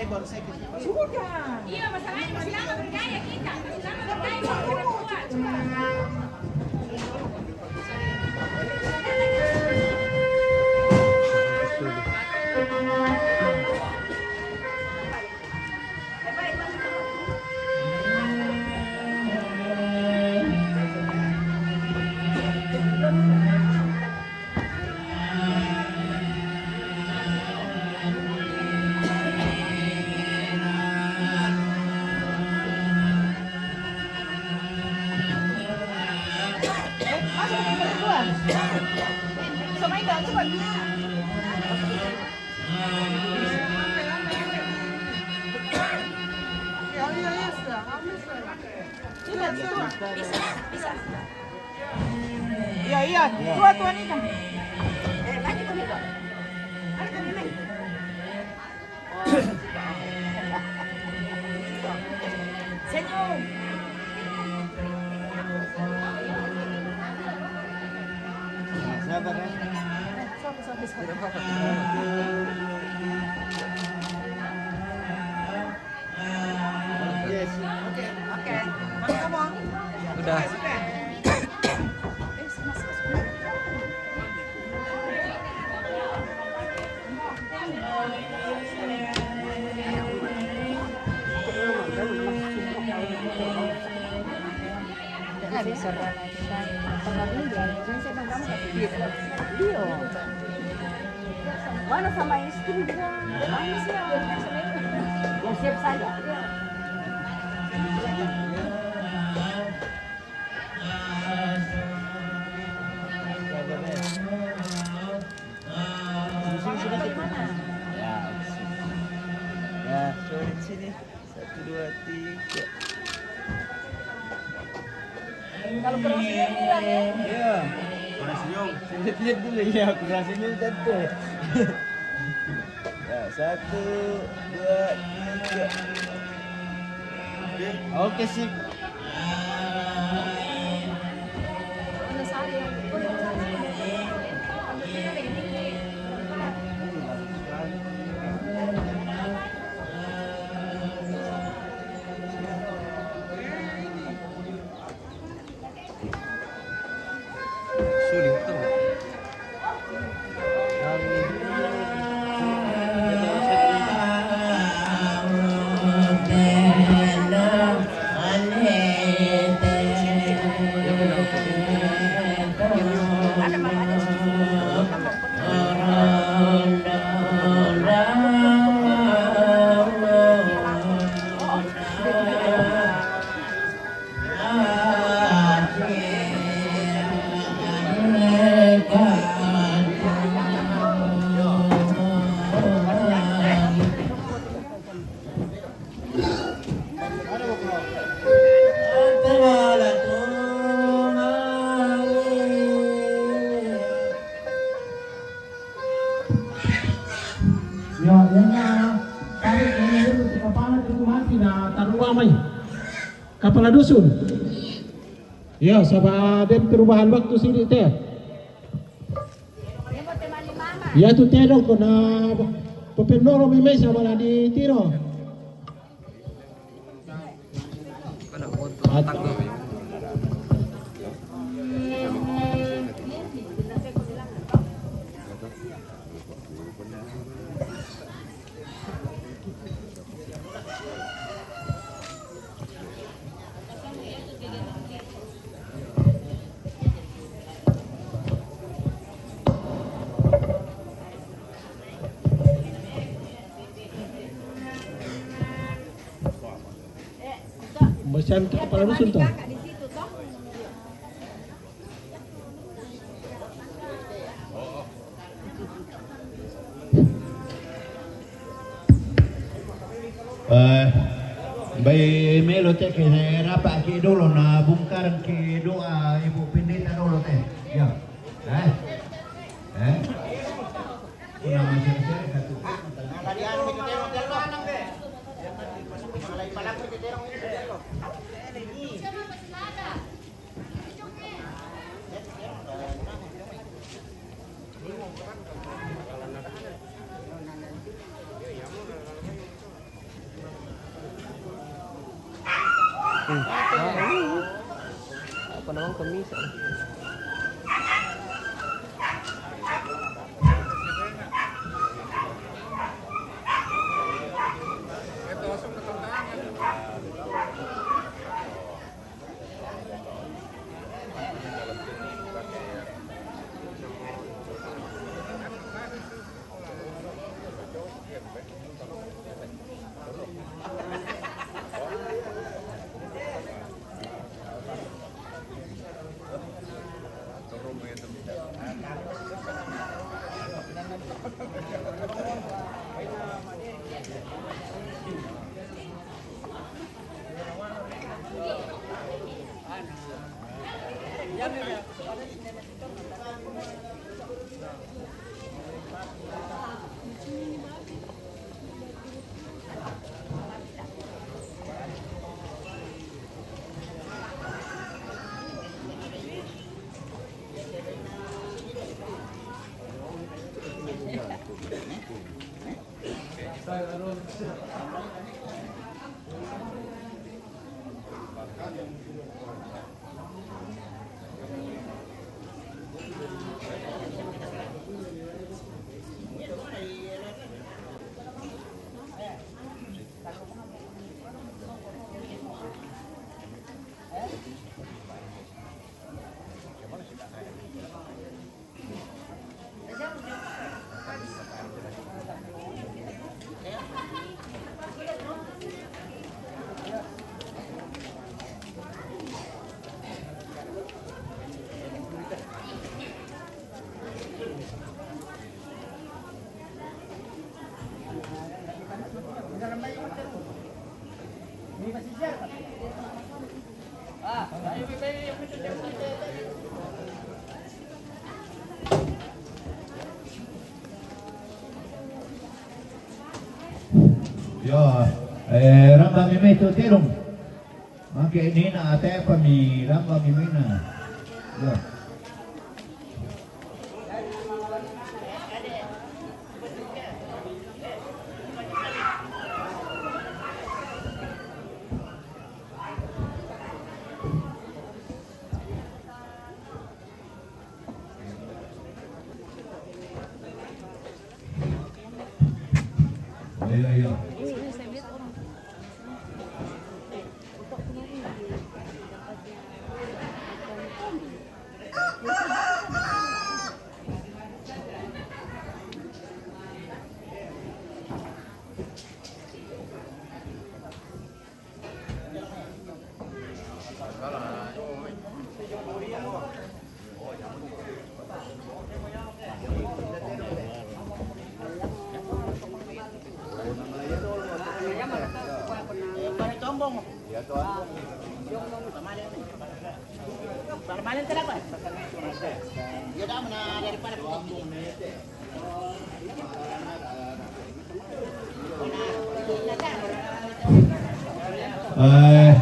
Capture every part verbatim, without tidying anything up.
Sudah. Iya, masalahnya masih lama bergaya kita. Masih lama bergaya kita. Iya, iya. Dua tuan ikan. Senyum. Sabar, ya. Sabar, sabar, sabar. Oke, oke. Mana kamu? Udah. Mana sama istri dia? Mana sih yang siap saja? Ya, sip. Ya, coba di sini. Satu, dua, tiga. Kalau kurang senyum, hilang, ya? Iya. Kurang senyum. Lihat-lihat dulu, ya, kurang senyum, tentu. Ya, satu, dua, tiga. Oke, sip. Ya, yang na tarik yang dulu ke kepala itu mati na taruh mai. Kepala dusun. Ya, sama ada perubahan waktu sini teh. Ya tu teh dong kena pependoro memang sama lah di tiro. Mesan ke kepala dusun tuh. Eh, bai melo te ke rapat ke dulu na bongkar ke doa Ibu Pendeta dulu te. Ya. Eh. Eh. Kuna masih-masih satu. Panawang kami sa Yo, eh, ramba mi mai tu tirung. Mangke ni na ate pa mi ramba mi mai na. Yo. Iya, iya. Eh,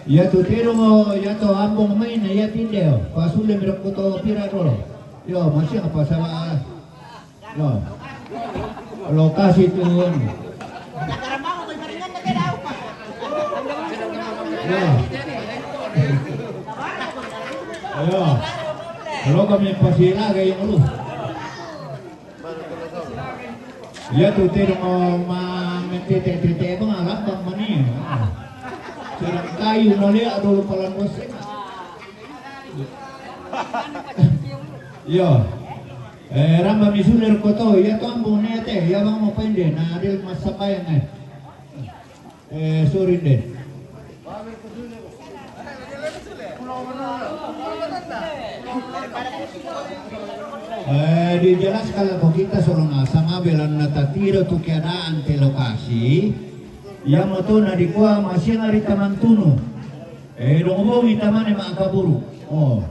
iya tu tirung o, iya tu ambung mai na iya tinde o. Pasule mi rokko to pira dolo. Yo, masih apa salah? Yo. Lokasi tu. Yo. Yo. Lo kami pasila kayak lu. Iya tu tirung o ma mentete-tete bang alak bang mani. Sedang kayu nolak dulu palan boseng. Iya. Eh, ramba mi sule rokko to, iya tu ambung ni ate, iya bang mo pende, na adil masabayang eh. Eh, sorry deh. Eh, dijelaskan lako kita solong asama belanna tatiro tu keadaan te lokasi. Iya moto na dikua masing ari tamantunu. Eh, dong bongi tamane makaburu. Oh.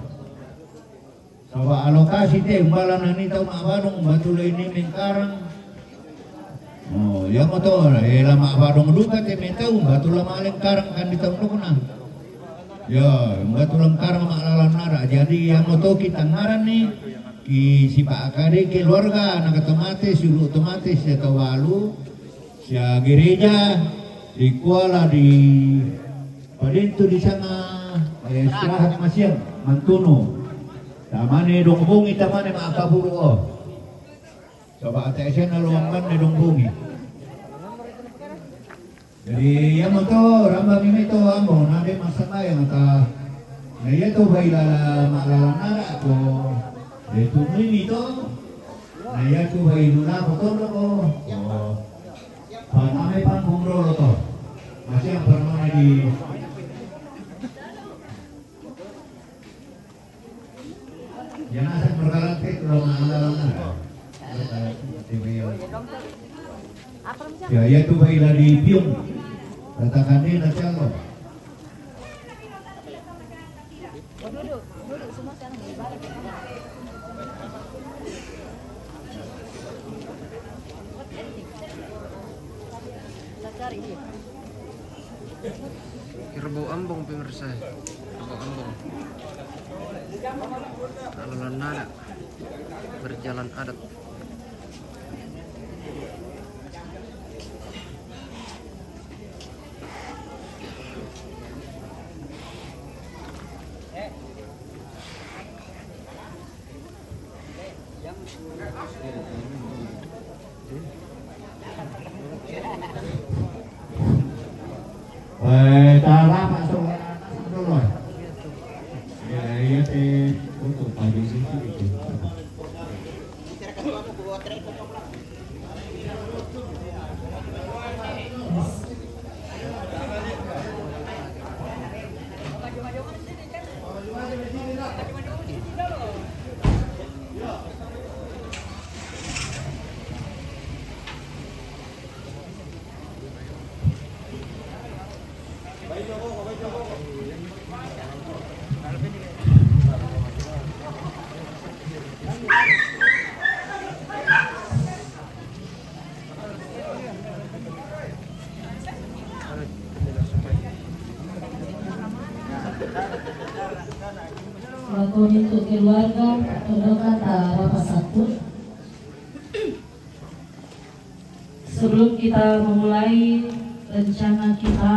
Saba alokasi te umbala nani tau ma'badong batu lai ni mengkarang. Oh, iya moto, eh, la ma'badong duka te metau batu la malengkarang kan di tau dokna. Ya, batu lengkarang ma'lalan nara. Jadi iya moto kita ngaran ni ki sipa akade keluarga anak otomatis, sulu otomatis ya tawalu. Sia gereja di kuala di Padentu di sana, eh, Istirahat masiang, mantuno. Tamane dong bungi, tamane makaburu o. Coba A T S-na luang banne dong bungi. Jadi, ia mo to, ramba mi mai to, ambo, na de masambayang ta. Na ia to bai lala, ma'lala nara to. De tu mimi to. Na ia tu bai lula ko to ko. Oh. Paname panggung rolo to. Masiang paname di. Yang asal perkara tek lo ma'lala nara. Ya, ia tu bai lala di piung. Katakan ni na calo. Kerbau ambong, pemirsa. Kerbau ambong. Lalu nada berjalan adat. Eh, tara masuk dulu. Ya, iya, teh, untuk pagi sih itu. Selaku untuk keluarga, untuk kata Bapak Satu. Sebelum kita memulai rencana kita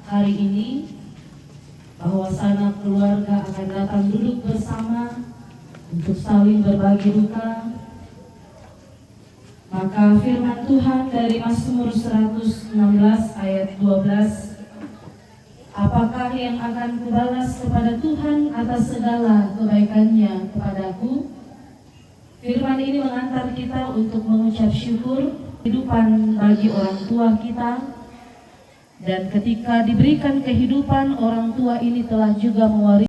hari ini, bahwa sanak keluarga akan datang duduk bersama untuk saling berbagi duka, maka firman Tuhan dari Mazmur seratus enam belas ayat dua belas, "Apakah yang akan kubalas kepada Tuhan atas segala kebaikannya kepadaku?" Firman ini mengantar kita untuk mengucap syukur kehidupan bagi orang tua kita. Dan ketika diberikan kehidupan, orang tua ini telah juga mewarisi